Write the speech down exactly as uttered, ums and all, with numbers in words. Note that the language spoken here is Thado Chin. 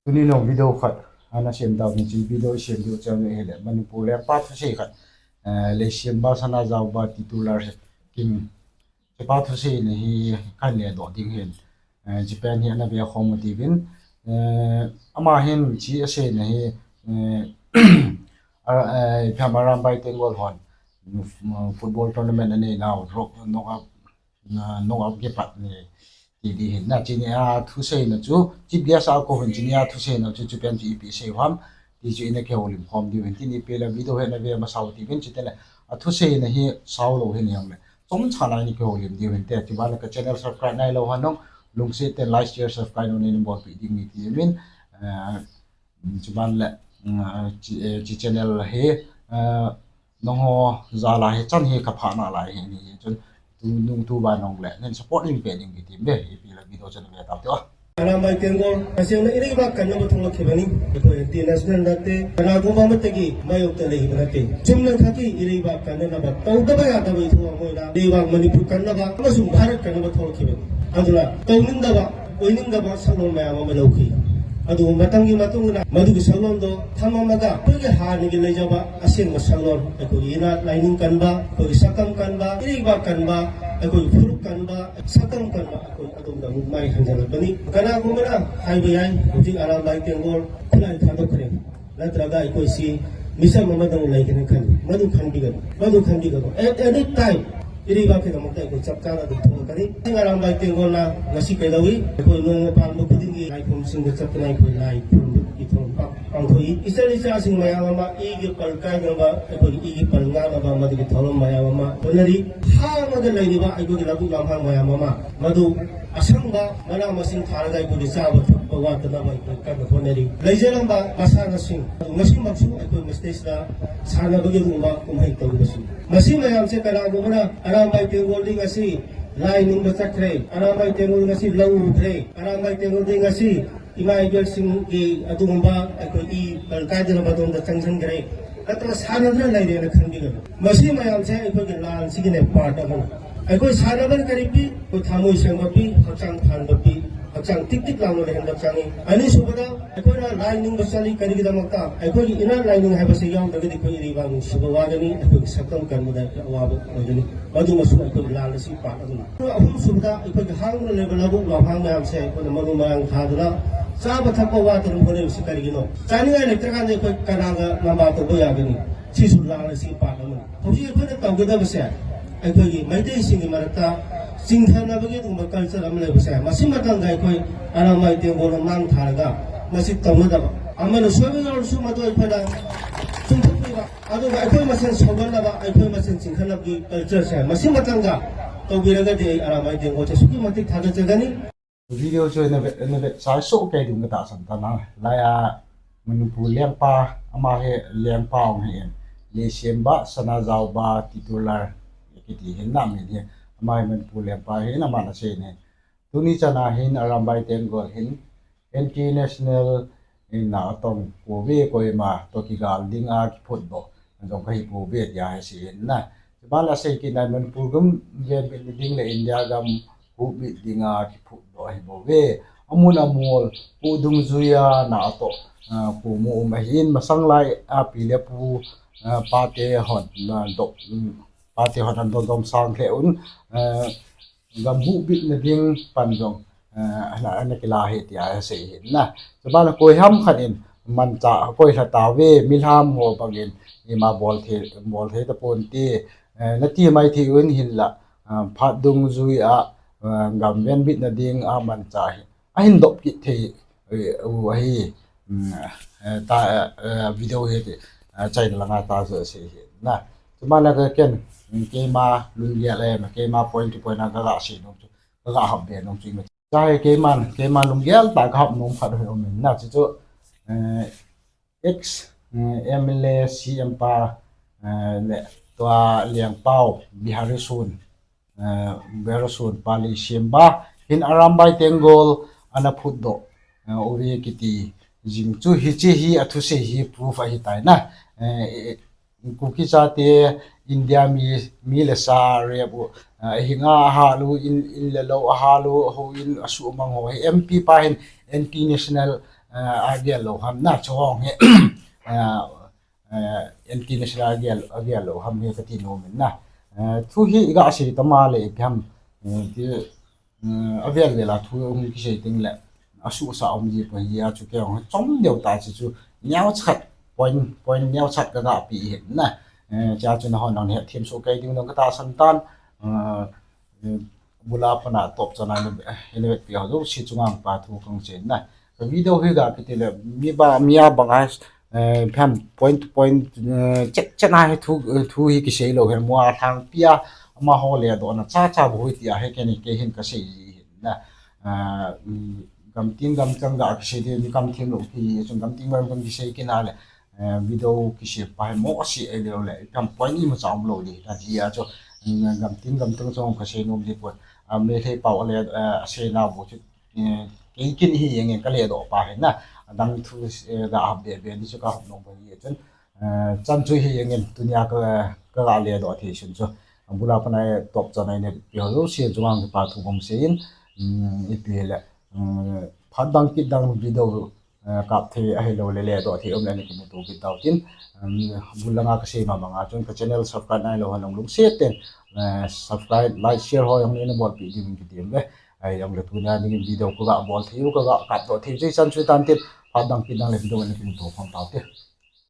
Tuni nong video khat ana sem tau ni, chi video sem diu chang ni hele Manipur lengpa thusei khat, eh, Leishemba Sanajaoba titular Kim, chepa thusei ni hi kan le doh ding hin, eh, chi pen hi ana ve khom u tivin, eh, ama hin chi asei na hi, eh, a, eh, ipi ham Arambai Tenggol hon, mm, football tournament anei nau, rock, knock up, na, knock up kipat ni ti di hin na, chi ni a thusei na chu, chief guest a kou hin chi ni a thusei na chu, chu pen chu ipi sei ham, ti chu ina kihoulim khom diu hin, tin ipi le video hi ana ve masa u tivin, chuteng le, a thusei na hi sao lou hin jong le, chomcha na ina kihoulim diu hin te, chuban le ka channel subscribe nai lou hon nong, lungset tah in like, share, subscribe nong nei bolpi ding ni ti min, eh, chuban le, mm, chi, eh, chi channel hi, eh, nangho jal a hi chan hi ka phah nalai hi ni chun tu nung tu ba nong le nen support in pe ding ki tim be ipi le video chan ve tau te o. Arambai Tenggol, kasem na ireiba kan na ba thong la khibani, ko international na te, kana go ba mate ki, mai ok te le hi ba te. Chum na thaki ireiba kan na ba, tau da ba ya da ba thu mo na, ireiba Manipur kan na ba, ma sum Bharat kan na ba thong la khibani. Adula, tau ning da ba, Oining da ba salon mayam ama lou khi. Adu matang gi matung na, madu gi salon do, thama maga, pagi ha ni gi lei jaba, asing ma salon, ako ina lining kan ba, ako sakam kan ba, iri ba kan ba, ako furuk kan ba, sakam kan ba, ako adum da muk mai hanjala bani. Kana ko mana, hai bi ai, uti Arambai Tenggol, kulai thado kare. Natraga aiko si, misa mama dang lai kene kan, madu kan bigan, madu kan bigan. At any time, iri ba kina mata aiko chapka na dum thong kani. Sing Arambai Tenggol na, ngasi kai lawi, aiko nong pang mo kuding i, lai pum sing da chapka na aiko lai pum i thong pang, pang thoi. Isa isa sing maya mama, i gi pal kai nong ba, aiko i gi pal nga ba, madu gi thong maya mama. Bonari, ha madu lai ni ba, aiko gi labu lam ha maya mama. Madu, Asang ba, mana masing thar gai ko di sa ba, ba wa ta na ba, kan ko na di. Lai je lam ba, masa na sing. Masing maksu, ai ko mistake na, sana ba ge ru ba, kum hai tau ba sing. Masing mayam se kana ko mana, Arambai Tenggol ding asi, lai ning ba chak re, Arambai Tenggol ding asi, lau ru re, Arambai Tenggol ding asi, imai gel sing ge adung ba, ai ko i, kal kai de ba dong da chang chang re. Kata sana dra lai de na khan di ga. Masing mayam se, ai ko ge lan si ge ne part a ko. Ai ko sana ba kari pi, Ko thamoi seng bapi, hakchang phan bapi, hakchang tik tik lang lo le hen bakchang e. Ani subada, aiko na lining ba sali kani ki damak ta, aiko ki ina lining hai ba se yau da ki ko iri ba mu suba wa gani, aiko ki sakam kan mu da ka wa ba ko gani. Ba du masu aiko la la si pa ka mu. Ahum subada, aiko ki hang le ba la bu la hang ma se aiko na maru ma yang kha da. Sa ba thap ba wa ta mu ko le si kani ki no. Chani ngai le ta kan aiko kana ga na ba to bo ya gani. Si su la la si pa ka mu. Hauji aiko na tau ga da ba se. ꯑꯩꯈꯣꯏꯒꯤ ꯃꯩꯇꯩꯁꯤꯡꯒꯤ ꯃꯔꯛꯇ ꯆꯤꯡꯊꯅꯕꯒꯤ ꯑꯗꯨꯒꯨꯝꯕ culture ꯑꯃ ꯂꯩꯕꯁꯦ, ꯃꯁꯤ ꯃꯇꯥꯡꯗ ꯑꯩꯈꯣꯏ ꯑꯔꯥꯝꯕꯥꯏ ꯇꯦꯡꯒꯣꯜꯅ ꯃꯥꯡ ꯊꯥꯔꯒ ꯃꯁꯤ ꯇꯧꯅꯗꯕ, ꯑꯃꯅ ꯁꯣꯏꯕ ꯌꯥꯎꯔꯁꯨ ꯃꯗꯨ ꯑꯩꯈꯣꯏꯅ ꯆꯨꯝꯊꯣꯛꯄꯤꯕ, ꯑꯗꯨꯒ ꯑꯩꯈꯣꯏ ꯃꯁꯦꯟ ꯁꯧꯒꯠꯅꯕ, ꯑꯩꯈꯣꯏ ꯃꯁꯦꯟ ꯆꯤꯡꯈꯠꯅꯕꯒꯤ culture ꯁꯦ ꯃꯁꯤ ꯃꯇꯥꯡꯗ ꯇꯧꯕꯤꯔꯒꯗꯤ ꯑꯩ ꯑꯔꯥꯝꯕꯥꯏ ꯇꯦꯡꯒꯣꯜꯁꯦ ꯑꯁꯨꯛꯀꯤ ꯃꯇꯤꯛ ꯊꯥꯒꯠꯆꯒꯅꯤ꯫ Video chu na ve, na ve, sa so ke ding ka ta san ta na. Laiya Manipur lengpa, ama hi lengpa ong hi en. Leishemba Sanajaoba titular kiti hin na min hi. Ama hi Manipur lengpa hin ama na sei ne. Tuni chana hin Arambai Tenggol hin N T National in na atong ko ve ko ima to kigal ding a kiphut bo. Jong ka hi ko ve tia hi sei hin na. Ba la sei ki na Manipur gam ve ding le India gam huhbit dinga kiphut doh ahi bouve. Amun amol, pu dungjuia na atoh, ah, pu mu um ahin, masang lai a pi le pu, ah, pate hon, ah, doh, um, pate hon an dodom sang lheh un, ah, gam huhbitna ding pan jong, ah, ana, ana kila hi tia asei hin na. Chuban a koi ham khat in, manchah koi lha tauve, milham ho bangin, ima bol thei, bol thei tapon ti, eh, nati mai thei un hinlah, ah, phat dungjui a, ah, gam venbitna ding a manchah hi ahin dop kit thei, eh, u ahi, mm, eh, ta, eh, video hi ti, eh, China langa ta jo sei hi na. Chuban a ka ken, mm, keima lunggel em, keima point to point a ka ga sei nom chu, ka ga hap be nom chu ima. Chai keiman, keima lunggel ta ka hap nom khat hi um in na chu chu, eh, ex, eh, M L A C M pa, eh, le tua Liangpao Biharisun, eh, Biharisun pa Leishemba hin Arambai Tenggol ana phut doh, eh, uve kiti jing chu hiche hi athusei hi proof ahi tai na. Eh, Kuki chate India mi, mi le sa rep u, ah, hinga ahal u, in, in le lou ahal u, houin asuhmang ho hi M P pa hin N T National, agel lou ham na, chuhong hi anti national agel lou ham hi kati nom in na. Thu hi iga sei tama le ipi ham, ti avel vel a thu hung kisei teng le asuhsa um ji poi, hia chu kei jong chom deu tah chu, chu neocha khat, point point neocha khat kaga pe hin na. Chua chu nahon nang hetthem soh kei ding jong katahsan tan. Bula pana top chana ina vetpi ho jouse chunga kipa thu kahung sei in na. Ka video hi ga kiti le mi ba mi a banga ipi ham point to point chet chet a hi thu hi kisei lou hi, mua lhangpi a amaho ledohna chacha bou hi tia hi kei hin kasei ji hin na. Gamtin gamchang ga kisei ding, mi kam them lou pi chun gamtin gamchang kisei kit na le video kisei pa hi mo sei ahilou le ipi ham point imacha umlou ding na, hia chu gamtin gamchang chu kasei nom ji poi. Meitei pao le asei nau bou chu kei kin hi jeng in kaledoh pa hi na. Adang thu ga hap be be ni chu kahap nom bou hi chun, chan chu hi jeng in tunia kaga ledoh thei sun chu, bula pana top chana ina vetpi ho jouse chunga kipa thu kahung sei in, ipi le phat dang kit dang video kap thei ahilou le ledoh thei um le ana kimuto kit tau tin. Bul langa kasei ma banga chun ka channel subscribe nailou ho jong lungset tah in subscribe, like, share ho jong neina bolpeh ding in kitem ve. Ahijongle tunia dingin video kaga bol thei u, kaga kapdoh thei u chu hichan chu tan tin, phat dang kit dang le video ana kimuto khom taute.